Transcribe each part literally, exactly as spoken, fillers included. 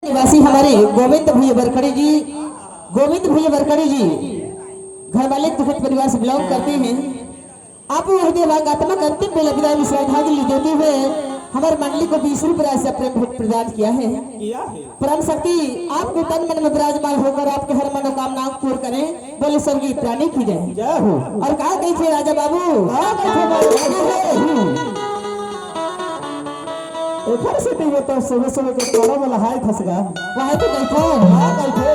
निवासी हमारे गोविंद भैया बरकड़े जी, गोविंद भैया बरकड़े जी घर वाले दुखित परिवार से बिलोंग करते हैं। आप वो हृदय भागात्मक अंतिम बेला विदाई में श्रद्धांजलि देते हुए हमारे मंडली को बीस रुपये राशि से प्रेम भेंट प्रदान किया है। किया है। परम शक्ति आपको तन मन में विराजमान होकर आपके हर मनोकामनाओं को पूर्ण करें। बोले स्वर्गीय प्राणी की जय। जय हो। और का कही थे राजा बाबू? का कही थे बाबू? एखर सेती वो तो सुबह सुबह के कोड़ा में लहाय फंस गा। वह तो कही थे। का कही थे?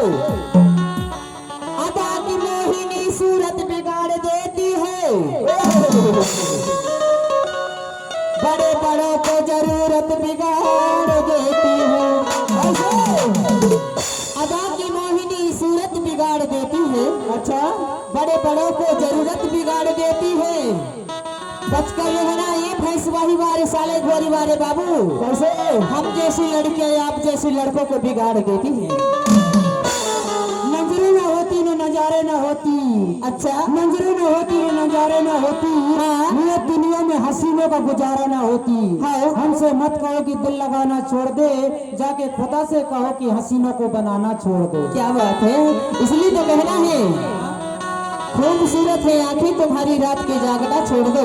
अदा की मोहिनी सूरत बिगाड़ देती है, बड़े बड़ों को जरूरत बिगाड़ देती है। ऐसे अदा की मोहिनी सूरत बिगाड़ देती है। अच्छा। बड़े बड़ों को जरूरत बिगाड़ देती है। बचकर रहना ये भैंसवाही वारे साले घोरी वारे बाबू। कैसे? हम जैसी लड़कियां आप जैसे लड़कों को बिगाड़ देती है। नजरे ना होती ना नजारे ना होती। अच्छा। नजरे ना होती ना नजारे ना होती। हाँ। ये दुनिया में हसीनों का गुजारा ना होती। हाँ। हमसे मत कहो कि दिल लगाना छोड़ दे, जाके खुदा से कहो कि हसीनों को बनाना छोड़ दो। क्या बात है, इसलिए तो कहना है, खूबसूरत है आंखें तुम्हारी, रात के जागना छोड़ दो।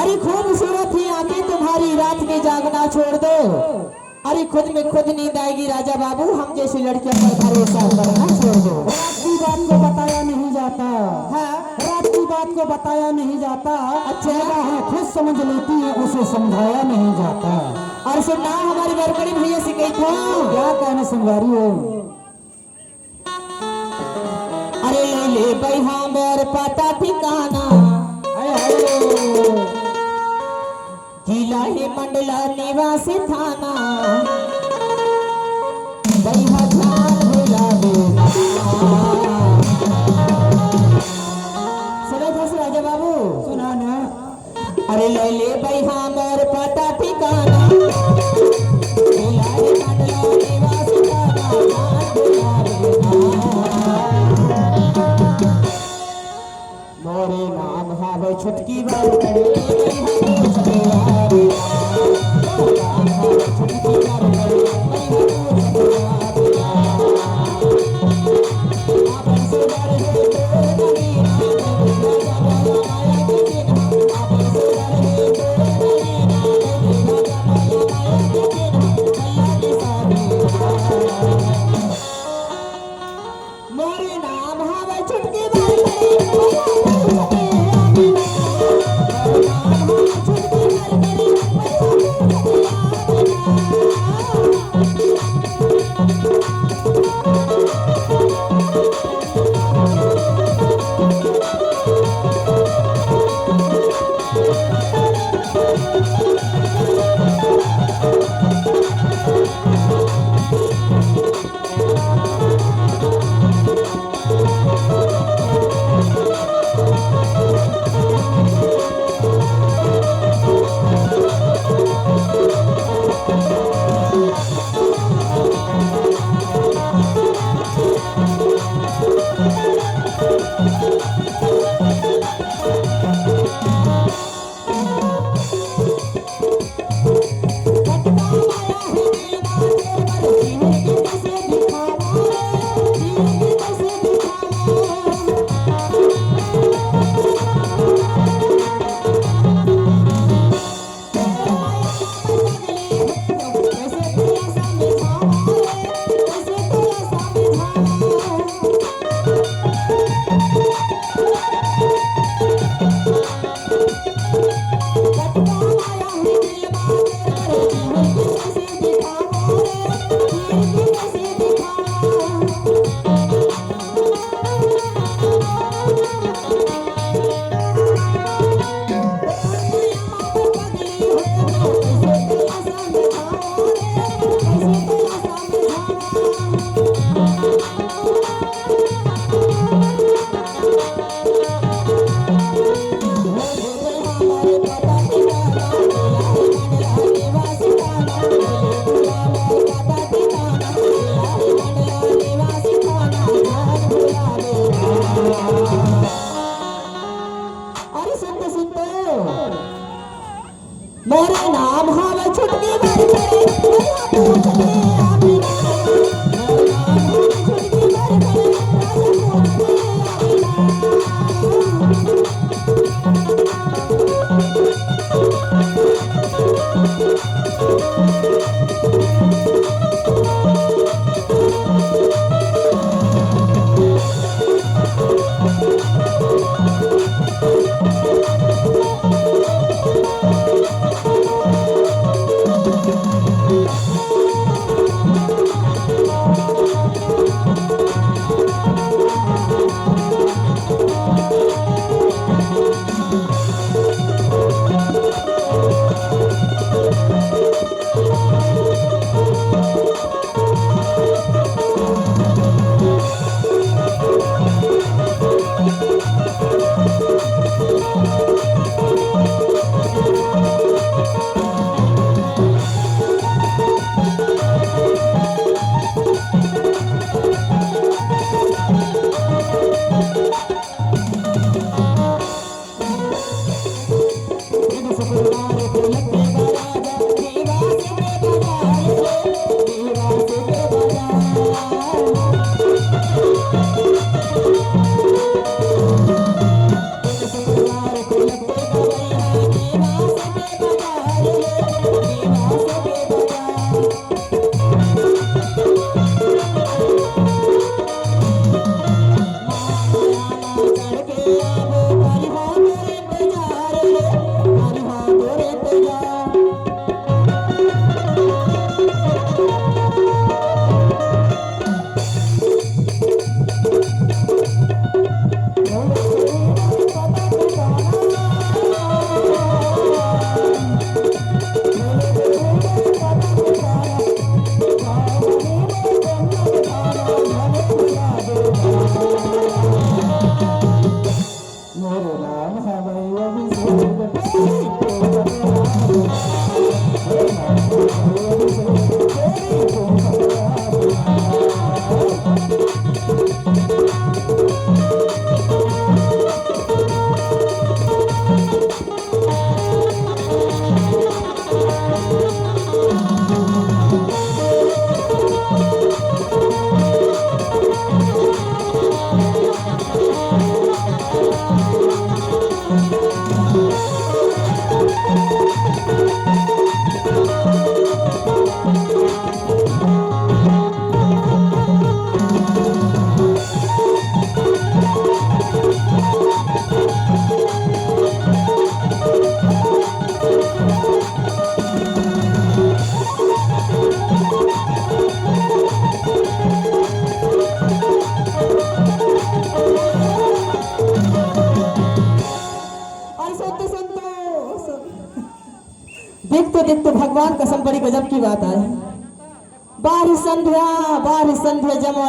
अरे खूबसूरत है आंखें तुम्हारी, रात के जागना छोड़ दो। अरे खुद में खुद नींद आएगी राजा बाबू, हम जैसी लड़कियों पर भरोसा करना छोड़ दो। रात की बात को बताया नहीं जाता। हाँ। रात की बात को बताया नहीं जाता। अच्छा। निगाहें खुद समझ लेती है, उसे समझाया नहीं जाता। और सुनना हमारे बरकड़ी भैया से कही था। क्या कहना संगवारी हो? अरे ले ले भाई हमर पता ठिकाना। हाय, हाय। जिला है मंडला निवासी थाना। भाई ध्यान भुला दे। सुनो था राजा बाबू। सुना ना। अरे ले ले भाई हमर पता ठिकाना। भिलाई मंडला निवासी थाना, नाम बुलावे ना। मोरे नाम हावे छुटकी बाबू, ले ले भाई हमर पता ठिकाना। सुन तो, सुन तो, सुन। देख तो, देख तो, भगवान कसम, बड़ी गजब की बात आय। बारी संध्या, बारी संध्या जमा